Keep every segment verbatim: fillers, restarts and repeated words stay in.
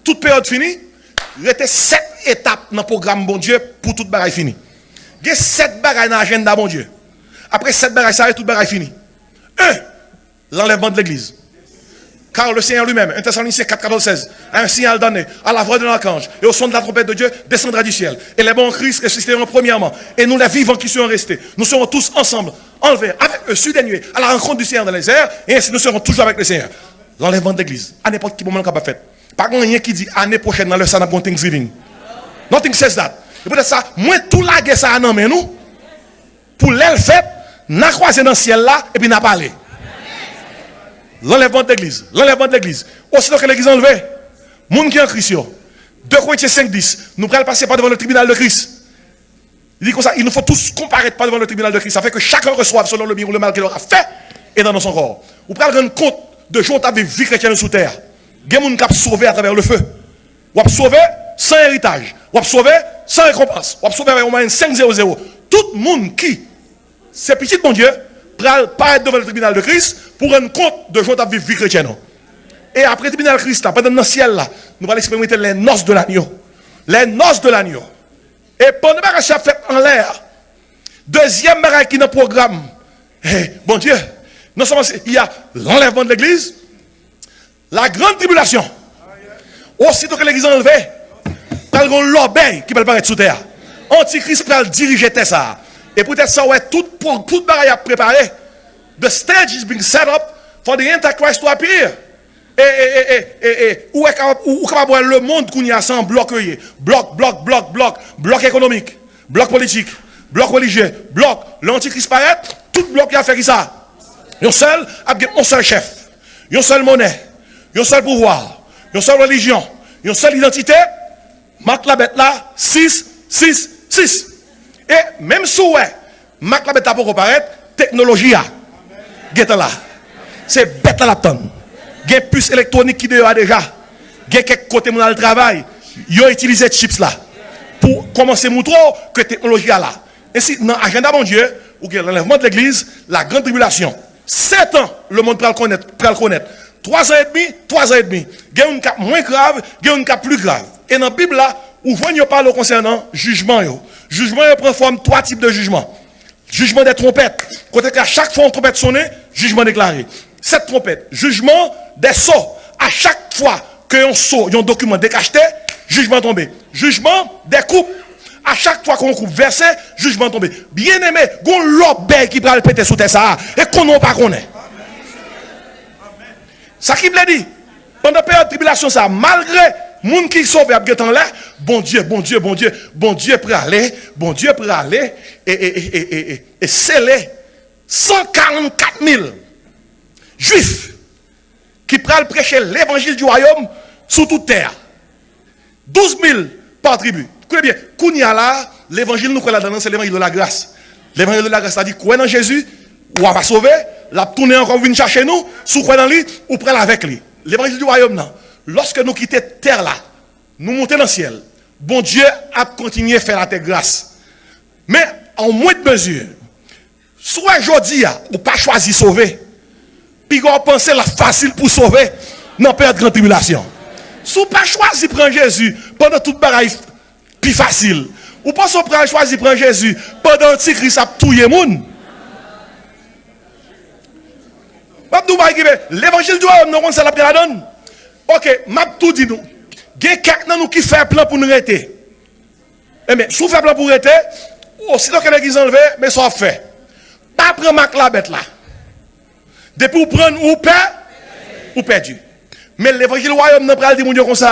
Tout peryòd fini, rete sèt etap nan pwogram Bondye pou tout bagay fini. Gen sèt bagay nan ajanda Bondye. Apre sèt bagay sa yo, tout bagay fini. Un, l'enlèvement de l'Église. Car le Seigneur lui-même, un Thessaloniciens quatre, quatorze, seize, à un signal donné, à la voix d'un archange, et au son de la trompette de Dieu, descendra du ciel. Et les morts en Christ ressusciteront premièrement, et nous les vivants qui serons restés, nous serons tous ensemble enlevés avec eux sur des nuées à la rencontre du Seigneur dans les airs, et ainsi nous serons toujours avec le Seigneur. L'enlèvement de l'Église, a nenpòt ki moman l kapab fèt. Pa gen anyen ki di ane pwochèn nan lè sa n ap gen Thanksgiving. Nothing says that. E poutèt sa, mwen tou lage sa a nan men nou. Pou lè l fèt, n a kwaze nan syèl la, epi n a pale. L'enlèvement de l'Église, l'enlèvement de l'Église. Aussitôt que l'Église est enlevée, moun ki an Kris yo. Deux Corinthiens cinq dix, nous pral passer par devant le tribunal de Christ. Il dit comme ça, il nous faut tous comparaître par devant le tribunal de Christ, afin que chacun reçoive selon le bien ou le mal qu'il aura fait et dans son corps. Ou pral rann kont de jan w t ap viv vi kretyèn ou sou tè a. Gen moun k ap sove atravè le feu. W ap sove san eritaj. W ap sove san rekonpans. W ap sove avèk yon mwayèn senk zewo zewo. Tout moun ki se pitit Bondye pral parèt devan le tribinal de Kris pou rann kont de jan w t ap viv vi kretyèn ou. E apre tribinal Kris la, pandan n nan syèl la, nou pral eksperimante les noces de l'agneau. Les noces de l'agneau. E pandan bagay sa ap fèt anlè a, dezyèm bagay ki nan pwogram, eh, Bondye, non sèlman se, il y a l'enlèvement de l'église, la grande tribulation. Aussitôt que l'église est enlevée, pral gen yon lòbèy ki pral parèt sou tè a. Antikris pral dirije tè sa a. E poutèt sa, w wè tout, pou, tout bagay ap prepare. The stage is being set up for the Antichrist to appear. E, e, e, e, e, e, ou wè kapab, ou, ou kapab wè lemonn kounye a se yon blòk yo ye. Blòk, blòk, blòk, blòk. Blòk ekonomik, blòk politik, blòk relijye, blòk. Lè Antikris parèt, tout blòk yo ap fè kisa? Yon sèl, ap gen yon sèl chèf, yon sèl monè, yon sèl pouvwa, yon sèl relijyon, yon sèl idantite. Mak labèt la, sis, sis, sis. E menm si w wè mak labèt la poko parèt, teknoloji a gentan la. Se bèt la l ap tann. Gen pis elektwonik ki deyò a deja. Gen kèk kote moun al travay, yo itilize chips la pou kòmanse moutre w ke teknoloji a la. Ensi, nan ajanda Bondye, ou gen l'enlèvement de l'église, la grande tribulation. Sèt an, lemonn pral konèt, pral konèt. Twa zan edmi, twa zan edmi. Gen youn k ap mwen grav, gen youn k ap pli grav. E nan Bib la, ou jwenn yo pale w konsènan jijman yo. Jijman yo pran fòm twa tip de jijman. Jijman dè twonpèt, kote ke a chak fwa yon twonpèt sonnen, jijman deklare. Sèt twonpèt, jijman dè so, a chak fwa ke yon so, yon dokiman dekachte, jijman tonbe. Jijman dè koup, a chak fwa ke yon koup vèse, jijman tonbe. Byeneme, gon lòbèy ki pral pete sou tè sa a, e konnen w pa konnen. Sa ki vle di, pandan peryòd tribilasyon sa a, malgre moun ki sove ap gentan anlè, Bondye, Bondye, Bondye, Bondye prale, Bondye prale, e, e, e, e, e, e, e sele san karannkat mil Jwif ki pral preche levanjil di wayòm sou tout tè a. Douz mil pa tribi. Koute byen, kounye a la, levanjil nou kwè ladan l lan, se levanjil de la gras. Levanjil de la gras la di, kwè nan Jezi, w ap sove, l ap tounen ankò vin chache nou, si w kwè nan li, ou pral avèk li. Levanjil di wayòm nan, lòske nou kite tè la, nou monte nan syèl, Bondye ap kontinye fè latè gras. Men, an mwent mezi, si w wè jodi a, ou pa chwazi sove, piga w panse l ap fasil pou sove nan peryòd gran tribilasyon. Si w pa chwazi pran Jezi pandan tout bagay pi fasil, ou panse w pral chwazi pran Jezi pandan Antikris ap touye moun? M ap di w bagay ki vre, levanjil di wayòm nan, w konn sa l ap gen ladan l? Oke, m ap tou di nou, gen kèk nan nou ki fè plan pou n rete. Enben, si w fè plan pou w rete, osito ke legliz anlve, men sa w ap fè. Pa pran mak labèt la. Depi w pran l, ou pè, ou pèdi. Men levanjil wayòm nan pral di moun yo konsa,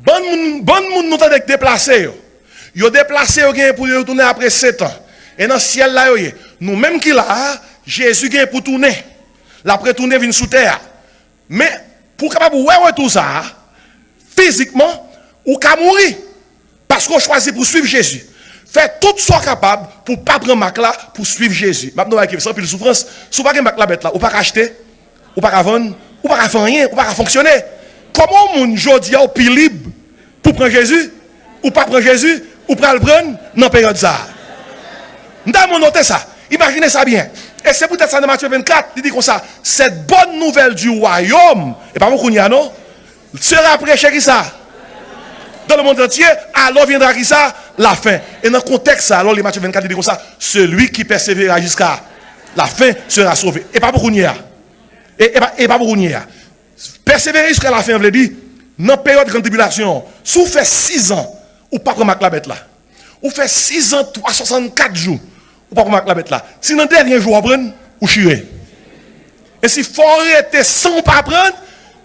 bann moun, bann moun nou tande k deplase yo, yo deplase, yo genyen pou yo tounen apre sèt an. E nan syèl la yo ye. Nou menm ki la a, Jezi genyen pou tounen. L ap retounen vin sou tè a. Men, pou w kapab wè retou sa a, fizikman, ou ka mouri. Paske w chwazi pou w swiv Jezi. Fè tout sa w kapab pou w pa pran mak la, pou w swiv Jezi. M ap di w bagay ki se anpil soufrans. Si w pa gen mak labèt la, ou pa ka achte, ou pa ka vann, ou pa ka fè anyen, ou pa ka fonksyone. Kòman yon moun jodi a w pi lib pou w pran Jezi, ou pa pran Jezi, ou pral pran l nan peryòd sa a? M ta renmen w note sa. Imajine sa byen. E se poutèt sa nan Matye vennkat, li di konsa, cette bonne nouvelle du royaume, e pa pou kounye a non, sera prêché kisa? Dans le monde entier, alors viendra kisa? La fin. E nan kontèks sa, lè w li Matye vennkat, li di konsa, celui qui persévérera jusqu'à la fin sera sauvé. E pa pou kounye a. E, e pa, e pa pou kounye a. Pèsevere jiska lafen an vle di, nan peryòd grann tribilasyon an, si w fè sizan, ou pa pran mak labèt la. Ou fè sizan, twa san swasannkat jou, ou pa pran mak labèt la. Si nan dènye jou w pran, ou chire. E si fò w rete san w pa pran,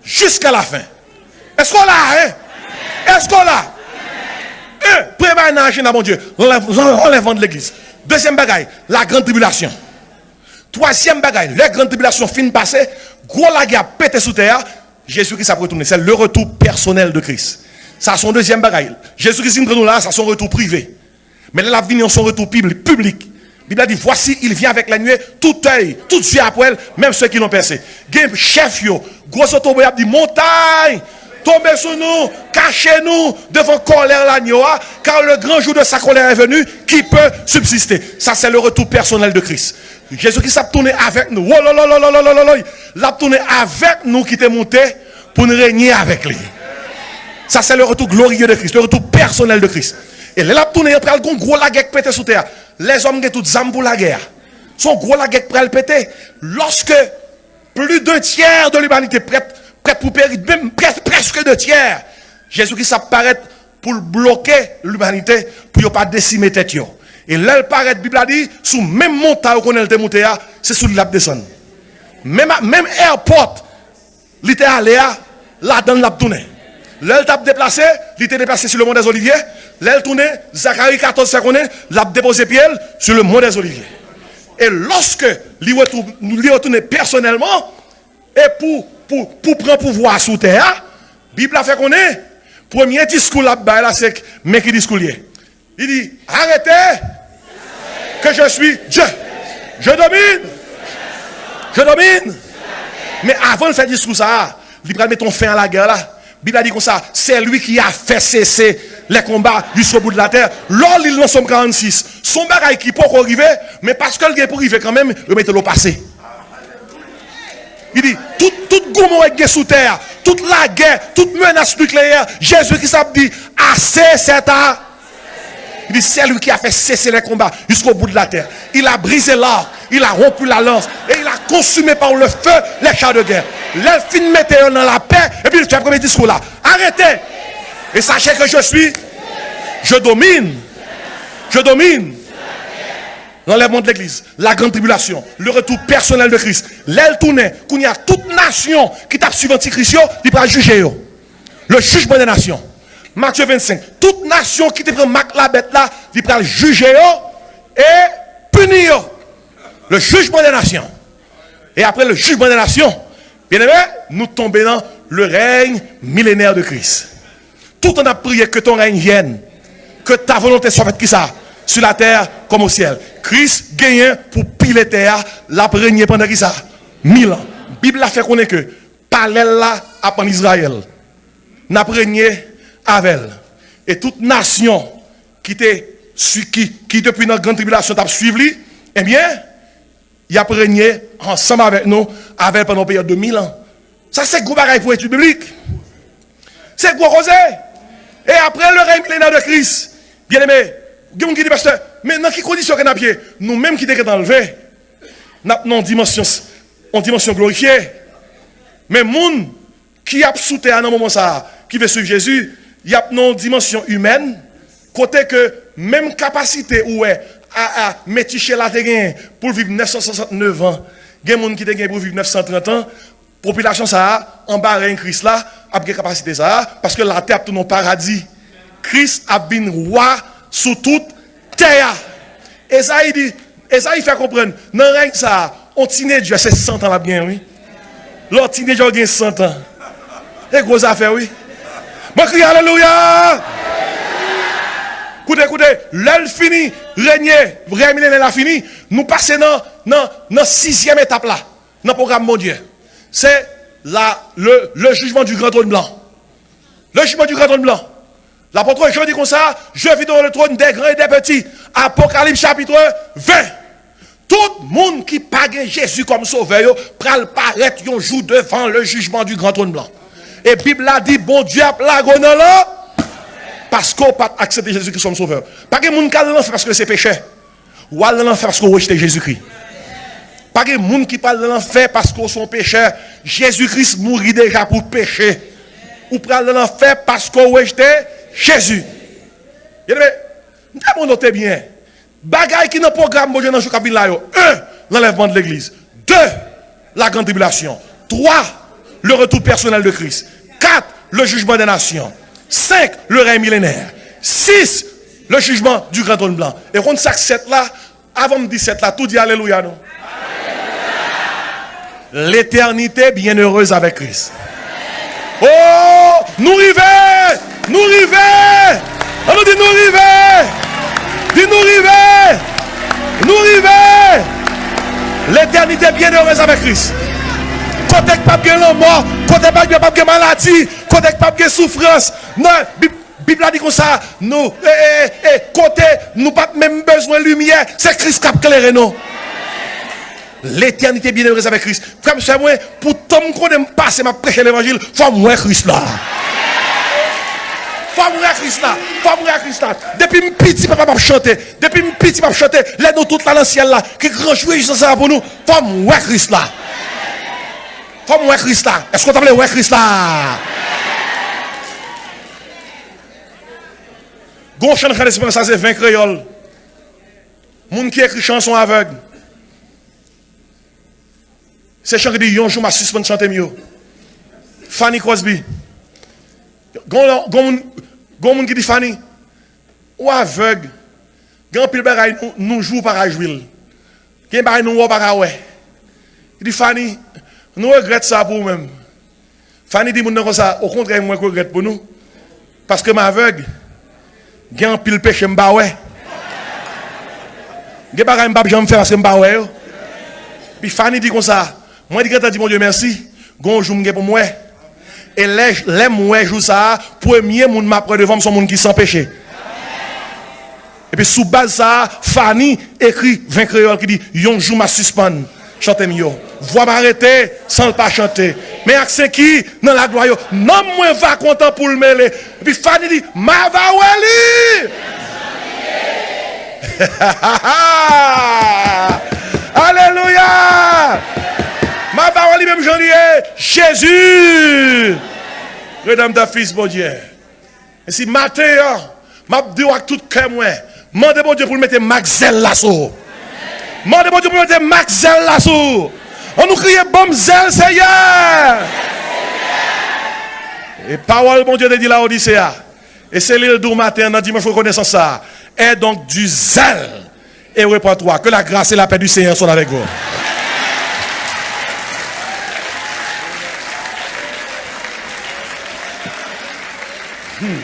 jiska lafen. Èske w la, en? Èske w la? En, premye bagay nan ajanda Bondye, lanlèv, lanlèvman de legliz. Dezyèm bagay, la grande tribulation. Twazyèm bagay, lè grann tribilasyon fin pase, gwo lagè ap pete sou tè a, Jezi Kris ap retounen. Se le retour personnel de Christ. Sa se yon dezyèm bagay. Jezi Kris vin pran nou la, sa se yon retou prive. Men lè l ap vini an, se yon retou piblik, piblik. Bib la di, voici, il vient avec les nuées, tout œil, tout yeux ap wè l, même ceux qui l'ont percé. Gen chèf yo, gwo zotobre ap di, montay, tonbe sou nou, kache nou devan kòlè lanyo a, car le grand jour de sa colère est venu, qui peut subsister? Sa se le retour personnel de Christ. Jezi Kris ap tounen avèk nou. Wololololololololoy. L ap tounen avèk nou ki te moute pou n renye avèk li. Sa se le retour glorieux de Christ, le retour personnel de Christ. E lè l ap tounen, pral gon gwo lagè k pete sou tè a. Lèzòm gen tout zam pou lagè a. Se yon gwo lagè k pral pete. Lorsque plus d'un tiers de l'humanité prête, prête pour périr, menm près- presque deux tiers, Jezi Kris ap parèt pou l bloke limanite, pou yo pa desime tèt yo. E lè l parèt, Bib la di, sou menm montay ou konnen l te moute a, se sou li l ap desann. Menm, menm airport li te ale a, ladan l l ap tounen. Lè l t ap deplase, li te deplase sou le mont des Oliviers. Lè l tounen, Zakari katòz fè konnen l ap depoze pye l sou le mont des Oliviers. E lòske li retou- li retounen pèsonèlman, e pou, pou, pou pran pouvwa a sou tè a, Bib la fè konnen, premye diskou l ap bay la, se men ki diskou l ye. Li di, arrêtez, que je suis Dieu. Je domine. Je domine. Men avan l fè diskou sa a, li pral mete yon fen a lagè la. Bib la di konsa, c'est lui qui a fait cesser les combats jusqu'au bout de la terre. Lò w li l nan Sòm karannsis, se yon bagay ki poko rive, men paske l gen pou rive kanmenm, yo mete l o pase. Li di, tout, tout goumen w gen sou tè a, tout lagè, tout menas nikleyè, Jezi Kris ap di, assez, c'est a- Il dit, c'est lui qui a fait cesser les combats jusqu'au bout de la terre. Il a brisé l'arc, il a rompu la lance, et il a consumé par le feu les chars de guerre. Lè l fin mete yo nan lapè, epi l fè premye diskou la. Arrêtez et sachez que je suis, je domine, je domine. L'enlèvement de l'église, la grande tribulation, le retour personnel de Christ. Lè l tounen, kounye a tout nasyon ki t ap swiv antikris yo, li pral jije yo. Le jugement des nations. Matye vennsenk. Tout nasyon ki te pran mak labèt la, li pral jije yo e pini yo. Le jugement des nations. Et après le jugement des nations, bien aimé, nou tonbe nan le règne millénaire de Christ. Tout an ap priye, que ton règne vienne, que ta volonté soit faite, kisa? Sur la terre comme au ciel. Kris genyen pou pile tè a, l ap renye pandan kisa? Mil an. Bib la fè konnen ke palè l la ap ann Izrayèl. N ap renye avè l. E tout nasyon ki te sui- ki, ki depi nan grann tribilasyon t ap swiv li, ebyen, y ap renye ansanm avèk nou, avè l pandan yon peryòd de mil an. Sa se gwo bagay pou etid biblik. Se gwo koze. E apre le règne millénaire de Christ, byeneme, gen moun ki di, pastè, men nan ki kondisyon ke n ap ye? Nou menm ki te gentan leve, n ap nan yon dimansyon, yon dimansyon glorifye. Men moun ki ap sou tè a nan moman sa a, ki vle swiv Jezi, y ap nan yon dimansyon imèn, kote ke menm kapasite ou wè a, a Metichela te genyen pou l viv nèf san swasantnèf an, gen moun ki te genyen pou viv nèf san trant an, popilasyon sa a, anba rèy Kris la, ap gen kapasite sa a, paske latè ap tounen yon paradi. Kris ap vin wa sou tout tè a. Ezayi di, Ezayi fè konprann, nan rèy sa a, on tinedjè se san tan l ap genyen, wi. Lè w tinedjè w gen san tan. E gwo zafè, wi. Mwen kriye alelouya! Koute, koute, lè l fini renye, rèy milenè la fini, nou pase nan, nan, nan sizyèm etap la, nan pwogram Bondye. Se la, le, le jugement du grand trône blanc. Le jugement du grand trône blanc. L'apôtre Jean di konsa, je vis devant le trône des grands et des petits. Apocalypse chapitre vingt. Tout moun ki pa gen Jezi kòm sovè yo pral parèt yon jou devan le jugement du grand trône blanc. E Bib la di Bondye ap lage w nan lanfè paske w pa t aksepte Jezi Kris kòm sovè. Pa gen moun k al nan lanfè paske se pechè. Ou al nan lanfè paske w rejte Jezi Kris. Pa gen moun ki pral nan lanfè paske w se yon pechè. Jezi Kris mouri deja pou peche. Ou pral nan lanfè paske w rejte Jezi. Byeneme, m ta mande w te byen. Bagay ki nan pwogram Bondye nan jou k ap vin la yo. Un, l'enlèvement de l'église. Deux, la grande tribulation. Trois, le retour personnel de Christ. Quatre, le jugement des nations. Cinq, le règne millénaire. Six, le jugement du grand trône blanc. E konn sa k sèt la? Avan m di sèt la, tou di alelouya non. L'éternité bienheureuse avec Christ. Oh, nou rive! Nou rive! An nou di nou rive! Di nou rive! Nou rive! L'éternité bienheureuse avec Christ. Kote k p ap gen lanmò, kote k p ap gen, p ap gen maladi, kote k p ap gen soufrans. Non, Bib, Bib la di konsa, nou, e, e, e, kote nou p ap menm bezwen limyè, se Kris k ap klere nou. L'éternité bienheureuse avec Christ. Frè m, sè mwen, pou tan m konnen m pase, m ap preche levanjil, fò m wè Kris la. Fò m wè Kris la. Fò m wè Kris la. Depi m piti, papa m ap chante. Depi m piti, m ap chante. Lè nou tout la nan syèl la, ki gran jou rejwisans sa pou nou, fò m wè Kris la. Fò m wè Kris la. Èske w ta vle wè Kris la? Gon chan k chante, se pa sa, se ven kreyòl. Moun ki ekri chan se yon avèg. Se chan ki di yon jou m a sispann chante m yo. Fanny Crosby. Gon, gon moun, gon moun ki di Fanny, ou avèg. Gen anpil bagay nou, nou jwe ou pa ka jwe l. Gen bagay nou wè ou pa ka wè. Li di Fanny, nou regrèt sa pou ou menm. Fanny di moun nan konsa, okontrè, mwen k regrèt pou nou. Paske m avèg. Gen anpil peche m pa wè. Gen bagay m p ap janm fè paske m pa wè yo. Epi Fanny di konsa, mwen t gentan di Bondye mèsi, gon jou m gen pou m wè. E lè, lè m wè jou sa a, premye moun m ap wè devan m se yon moun ki san peche. Epi sou baz sa a, Fanny ekri ven kreyòl ki di, yon jou m a sispann chante m yo. Vwa m a rete san l pa chante. Men ak sen ki nan laglwa yo, nanm mwen va kontan pou l mele. Epi Fanny di, m a va wè li! Alelouya! M a va wè li menm jan li ye. Jezi! Redanmtè, Fis Bondye. E si maten an, m ap di w ak tout kè mwen, mande Bondye pou l mete mak zèl la sou ou. Mande Bondye pou l mete mak zèl la sou ou. An nou kriye, ban m zèl, Seyè! E pawòl Bondye te di Laodise a, e se li l di w maten an nan dimanch rekonesans sa a, aie donc du zèle et repens-toi. Que la grâce et la paix du Seigneur soient avec vous. Hmm.